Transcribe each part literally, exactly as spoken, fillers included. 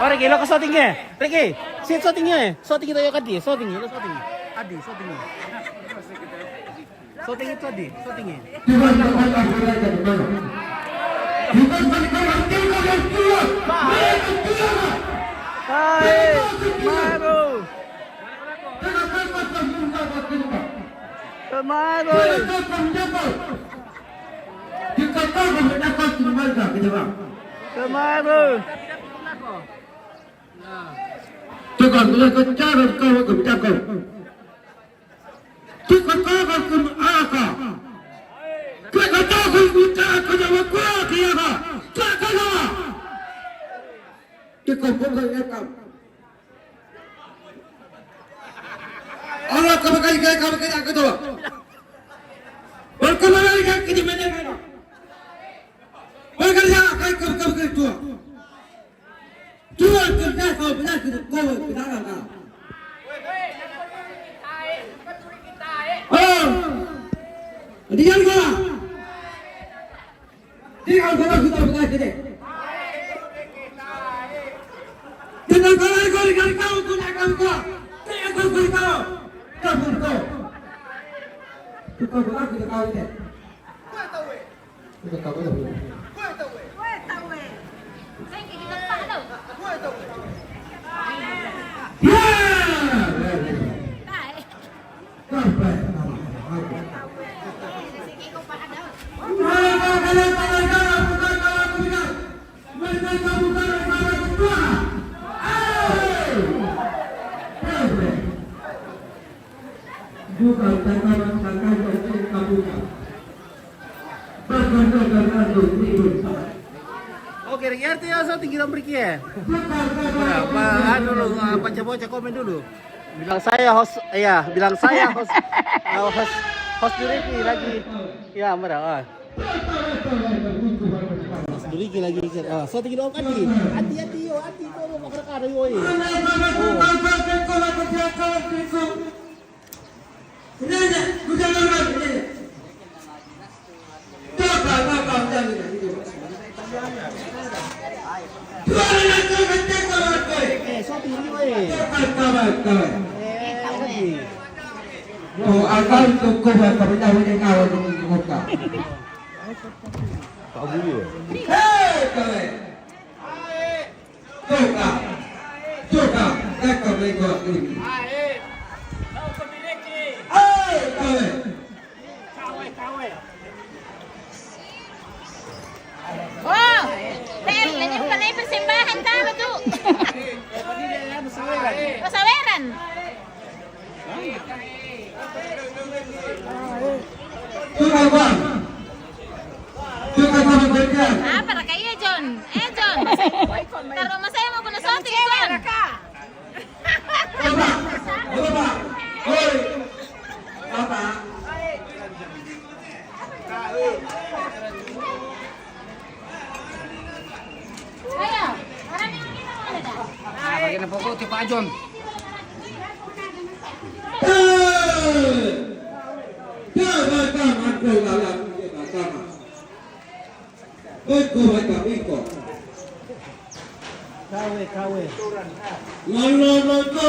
Riki, lo ka shooting e. Riki, si shooting e. Shooting to yo kadi, shooting, lo shooting. Adi, shooting. Shooting to adi, shooting. Hai, maru. Kemaru. Kemaru. Tukang kena kejar kau ke jago. Tukang kau ke aka. Kena tahu kita kena wakwa dia. Tak kena. Ikut bukan nyakam. Allah kau bakal ikan kau bakal aku tu. Berkembang ikan ke di mana mana. Bakal ya kai kau kau ke tua. Tua ke dah kau benar ke kau ke dalam kau. Oh. Dia kau. Di ang gabas kita buka sini. Kita tahu kau di kau kau tu nak kau kau. Kita kau kau kau. Kau pun kau. Kita buka kita kau ini. Kita kau ini. Ya. Oke, Ricky, arti ya, so tinggi dong, Ricky, ya. Berapa, anu, lu, ah, baca-baca komen dulu. Bilang saya host, ya, bilang saya host, ah, host, host di Ricky lagi. Ya, murah, ah. Host di Ricky lagi, ah, so tinggi dong, Ati. Ati, Ati, yo, Ati, tuh, lu makan ada, yo, eh. Oh. Eh, so tinggi, weh. Eh, lagi. Oh, akan cukup ya, tapi dah boleh kawan dengan kita. Hei, kawan. Toka. Toka. Eka mego ini. Hei, kawan. Oh, Tel, ini bukan persembahan tamu tu. Pasaweran. Tuh, Bang. Tuh, Bang, Bang, Bang. Apa raka iya, John? Eh, John. Taruh rumah saya mau kena shooting, John. Coba. Coba. Oi. Apa? Ah, bagian pokok ti Pak John. Iko, iko, iko. Kawe, kawe. Lolo, lolo.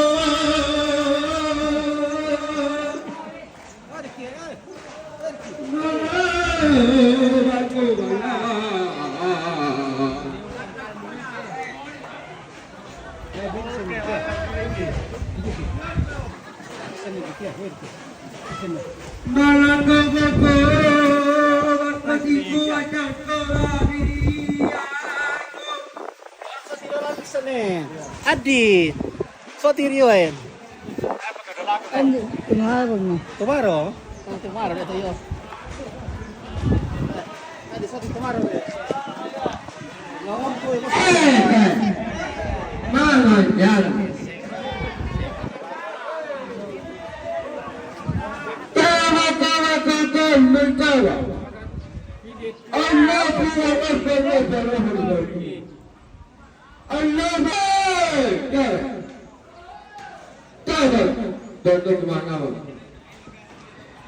Adi, so tirio, eh. Andi, tomorrow na. Tomorrow? Oh, tomorrow na tayo. Andi, so tomorrow, eh. Mana yan? Tama, tama, tama, tama. Allahu Akbar, Allahu Akbar. Allahu Akbar. Tahu, tahu, tahu, mana?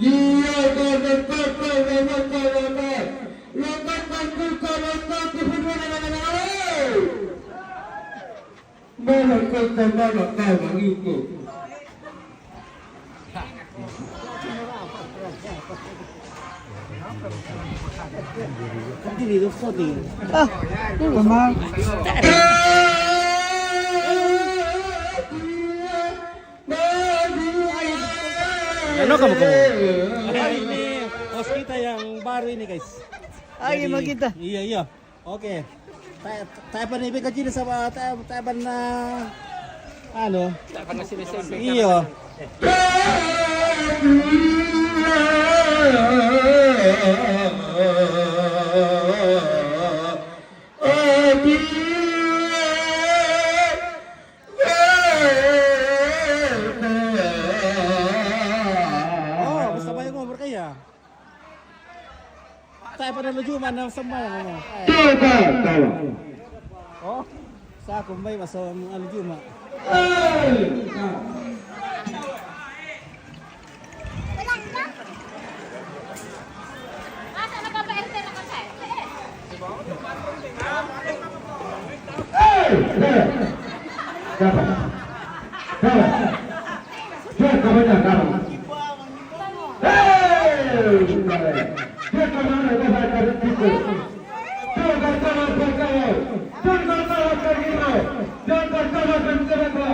Iya, tahu, tahu, tahu, tahu, tahu, tahu. Lakukan buka, lakukan kepedulian, anak-anak. Kau tak tahu mana kau nak ikut. Ah, teman. Ano ka mo ko? Ay, ini, host kita yang baru ini, guys. Ay, jadi, makita. Iya, iya. Oke. Tayo, tayo pa ni Bika Chili sa, tayo, tayo pa na, ano? Tayo pa na sila sa iyo. Oh, basta ba yung umur kaya? Tayo pa na lujuman na sa mga ano. Tayo, tayo, tayo. Oh, sa kumbay, basta ang lujuma. Ay! Hey! Hey! Dapat. Dapat. Dia kawannya dapat. Hey! Dia kawannya dapat dari situ. Dia kawannya dapat dari situ. Dia kawannya dapat dari situ. Dia kawannya dapat dari situ.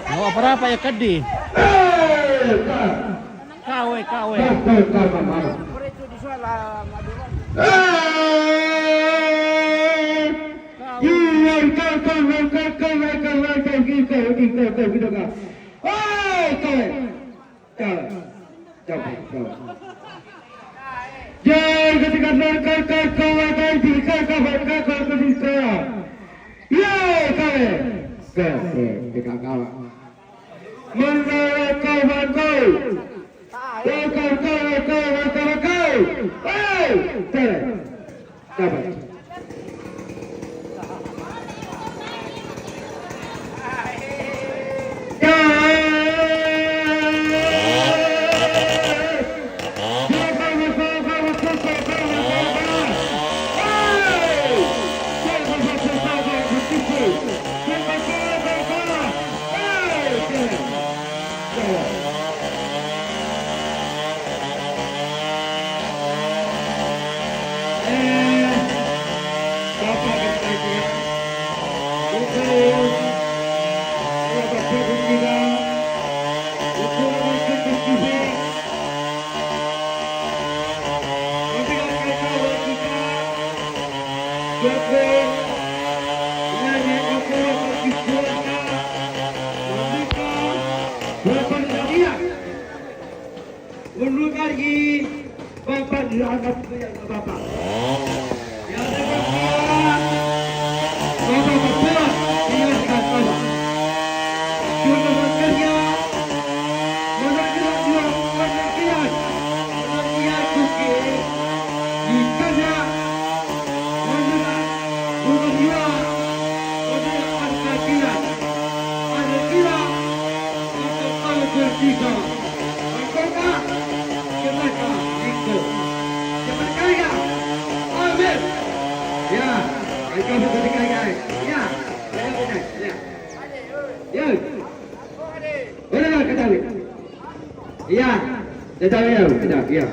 Nawa para pa ya kadi. Kawe, kawe. Jai ketika mereka kau akan jika kau mereka kau ketika. Ye, kawe. Kawe, kawe, kawe. Menolak kau bangkau. Kau, kau, kau, kau, kau, kau. Hei, kawe. Dapat. Menurut lagi, Bapak dianggap sebagai Bapak. Yang ada Bapak, Bapak Bapak, dia dikatakan. Sudah bekerja, menurut dia, menurut dia, menurut dia, cukup. Dikerja, menurut, menurut dia, menurut angka dia, ada dia, angka kalau bertiga. Mantap, Pak. Cepat, Pak. Itu. Cepat kaya. Amin. Ya, itu betul kaya. Ya, ya, ya, ya. Ya. Bolehlah ketahui. Ya, ketahui ya, ketahui ya.